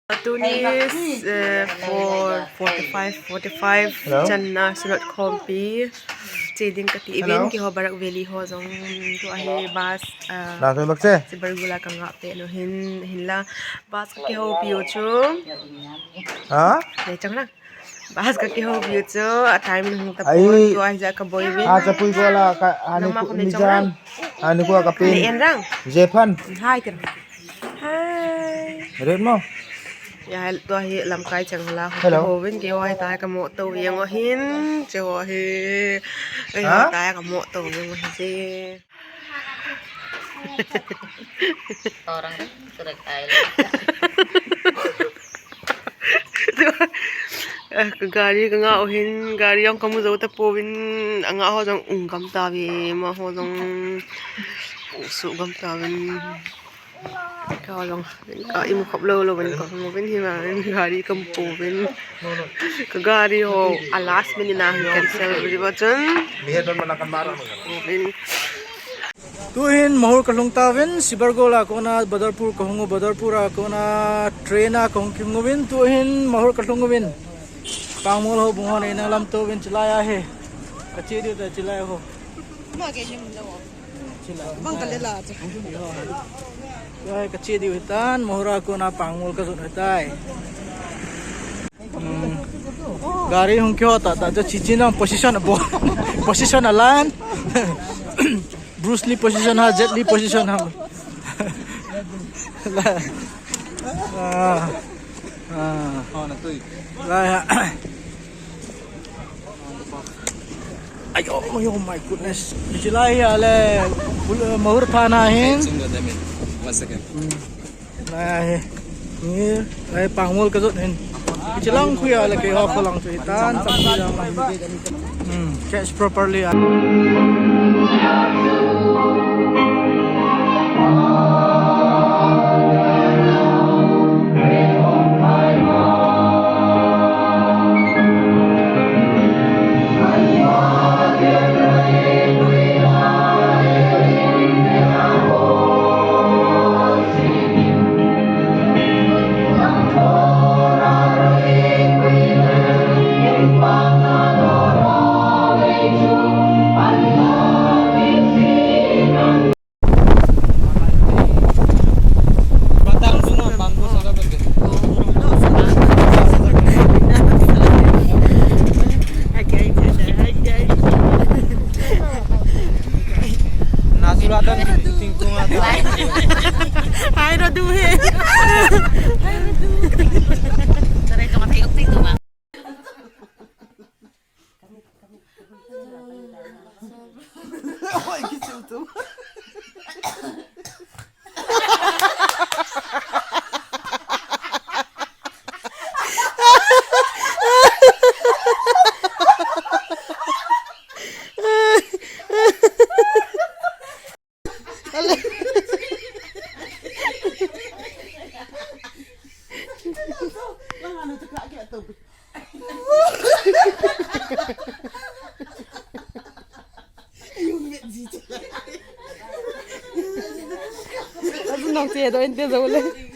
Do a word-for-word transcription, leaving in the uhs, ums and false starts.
Tuni, eh, four forty-five, forty-five Hello? Channa Synod khompi. Che ding kati Hello? Ivin kiho Barak Valley ho jong tu ahi bus, ah, Sibargula kanga pe no hin, hinla bus ka kihoupi u chu. Ha? Nei chang na. Bus ka kihoupi u chu, a time hung tapon, Ai. Tu ahi ja ka boi vin. Ha, chapui ko la ka, ani Nama ku ko ni ni chang jan. Ani ku ka pin. Ni en rang. Jephan. Hai tir. Hai. Red mo. Ya, tu ahi lamkai chang la. Hello. Ho vin ke ho ahi ta ka mo to yang o hin. Che ho hi. Ai Ha? Ta ka mo to yang o hin che. Orang tu surat ai. Eh, ka gari ka ngah u hin, gari jong ka mu jou tapouvin, a ngah ho jong um gam tauve, amaho jong um suh gam tauvin. Ka jong, ka imu khop lou louvin, ka mu uvin hi ma, gari ka mu pouvin. Ka gari ho, a last minute na cancel uva chun. Uvin. Tuhin Mahur ka lhung tauvin, Sibargol a kona Badarpur ka hung u, Badarpur a kona train a ka hung kihung uvin, tuhin Mahur ka lhung uvin. Pangmol houbung hon eina lamto uvin chilai ahi. Ka che diu ta chilai ho. Ma ke lim lo. Chilai. Bang ka le la che. Chilai ka che diu hitan, Mahur a kona Pangmol ka jot u hitai. Hmm. Gari hung kihot ta, ta, ta, chi, chi nang position a bo. Position a lan. Bruce Lee position ha, Jet Li position ha. La. Ah. Ah. La ya. Ayo, ayo, my goodness. Chilai ya le, Mahur thana hin. One second. Hmm. Lai ahi. Ni, lai Pangmol ka jot hin. Kichilang khu ya le keiho kholang chu hitan, chapang jang ahi. Hmm, catch properly. Nasulatan tingkung ata. Hai, Radu, he. Sarai ka matay, okay, tu, ma. Oi, kisil tu. Azu nong che do inte zo le.